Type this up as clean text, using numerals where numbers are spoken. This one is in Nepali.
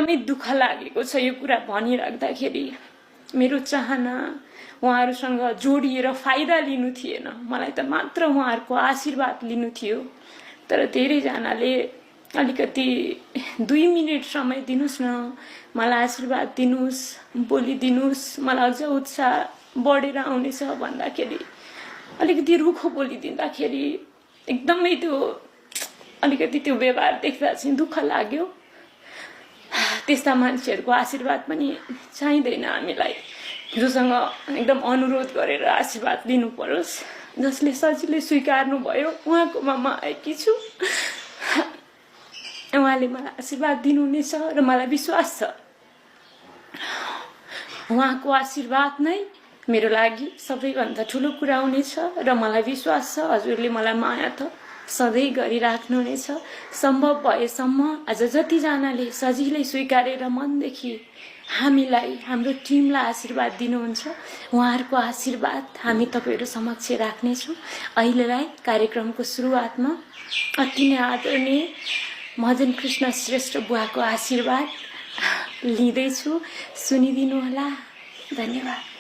एकदमै दुःख लागेको छ यो कुरा भनिराख्दाखेरि। मेरो चाहना उहाँहरूसँग जोडिएर फाइदा लिनु थिएन, मलाई त मात्र उहाँहरूको आशीर्वाद लिनु थियो। तर धेरैजनाले अलिकति 2 मिनट समय दिनुहोस् न, मलाई आशीर्वाद दिनुहोस्, बोलिदिनुहोस्, मलाई अझ उत्साह बढेर आउनेछ भन्दाखेरि अलिकति रुखो बोलिदिँदाखेरि एकदमै त्यो अलिकति त्यो व्यवहार देख्दा चाहिँ दुःख लाग्यो। त्यस्ता मान्छेहरूको आशीर्वाद पनि चाहिँदैन हामीलाई, जोसँग एकदम अनुरोध गरेर आशीर्वाद लिनु परोस्। जसले सजिलै स्वीकार्नु भयो उहाँकोमा म आएकी छु। उहाँले मलाई आशीर्वाद दिनुहुनेछ र मलाई विश्वास छ उहाँको आशीर्वाद नै मेरो लागि सबैभन्दा ठुलो कुरा हुनेछ। र मलाई विश्वास छ हजुरले मलाई माया त सधैँ गरिराख्नुहुनेछ। सम्भव भएसम्म आज जतिजनाले सजिलै स्वीकारेर मनदेखि हामीलाई, हाम्रो टिमलाई आशीर्वाद दिनुहुन्छ, उहाँहरूको आशीर्वाद हामी तपाईँहरू समक्ष राख्नेछौँ। अहिलेलाई कार्यक्रमको सुरुवातमा अति नै आदरणीय मदन कृष्ण श्रेष्ठ बुवाको आशीर्वाद लिँदैछु, सुनिदिनु होला। धन्यवाद।